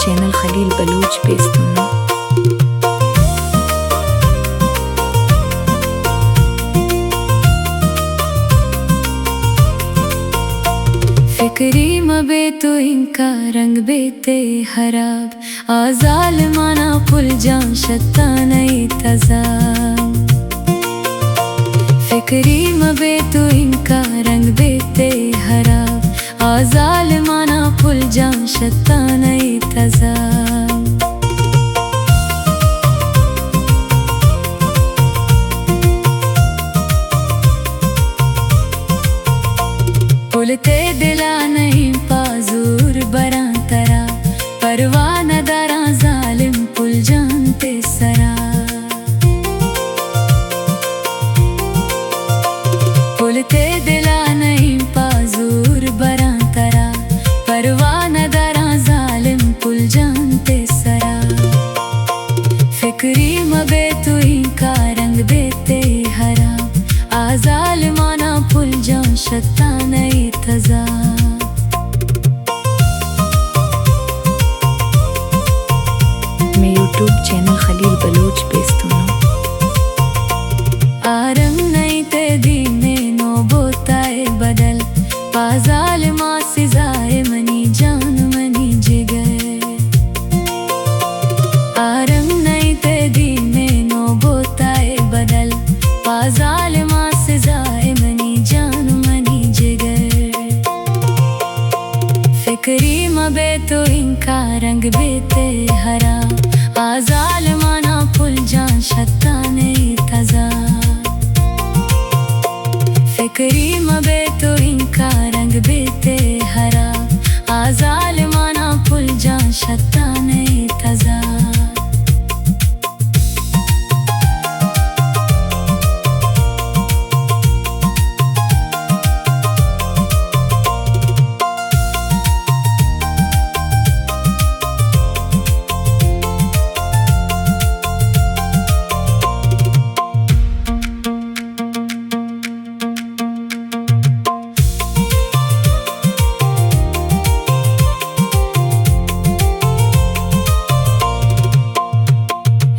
چینل خلیل بلوچ بیستون۔ فکری مبے تو انکار رنگ بیتے حراب، آ ظالمانا پل جان شتانئی تزا۔ فکری مبے تو انکار رنگ بیتے حراب، آ ظالمانا پل جان شتانئی تزا۔ پل تے دلا نہیں پازور براں ترا، پرواہ نہ داراں ظالم پل جان تے سرا۔ پل تے دلا نہیں پازور براں ترا، پرواہ نہ داراں ظالم پل جان تے سرا۔ فکری مبے تو انکار رنگ بیتے حراب، آ ظالمانا پل جان شتانئی تزا۔ مئے یوٹیوب چینل خلیل بلوچ بیستون۔ آ رنگ نہیں تے دیمے نو بوتائے بدل، پا ظالما سزائے منی جان منی جگر۔ آ رنگ نہیں تے دیمے نو بوتائے بدل، پا ظالما سزائے منی جان منی جگر۔ فکری مبے تو انکار رنگ بیتے حراب، آ ظالمانا پل جان شتانئی تزا۔ فکری مبے تو انکار رنگ بیتے حراب، آ ظالمانا پل جان شتانئی تزا۔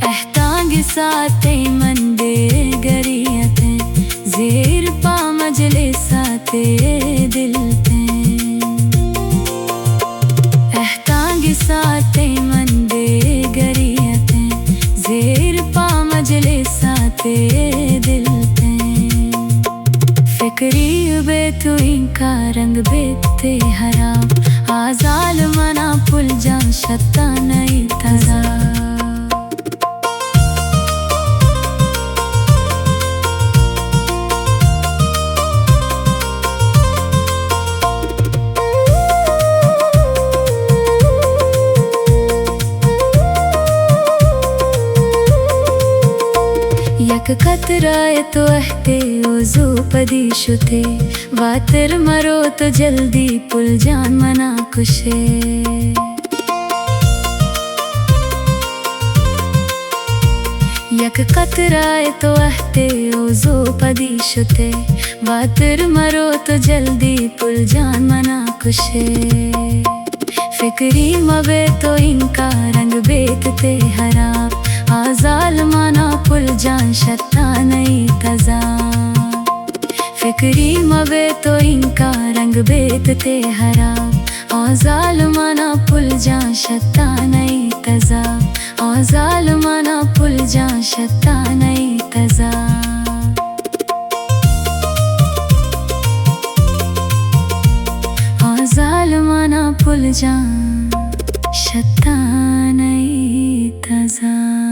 اہتانگ ساتے من دے گریتیں، زیر پا مجلساتے دلتیں۔ اہتانگ ساتے من دے گریتیں، زیر پا مجلساتے دلتیں۔ فکری بے تو انکار رنگ بیتے حراب، آ ظالمانا پل جان شتانئی تزا۔ یک قطرہ ء تو اہتے او زو پدی شتے، واتر مرو تو جلدی پل جان منا کشے۔ یک قطرہ ء تو اہتے او زو پدی شتے، واتر مرو تو جلدی پل جان منا کشے۔ فکری مبے تو انکار رنگ بیت تے حراب، آ ظالمانا پل جان شتانئی تزا۔ فکری مبے تو انکار رنگ بیت تے حراب، آ ظالمانا پل جان شتانئی تزا، آ ظالمانا پل جان شتانئی تزا۔ آ ظالمانا پل جان شتانئی تزا۔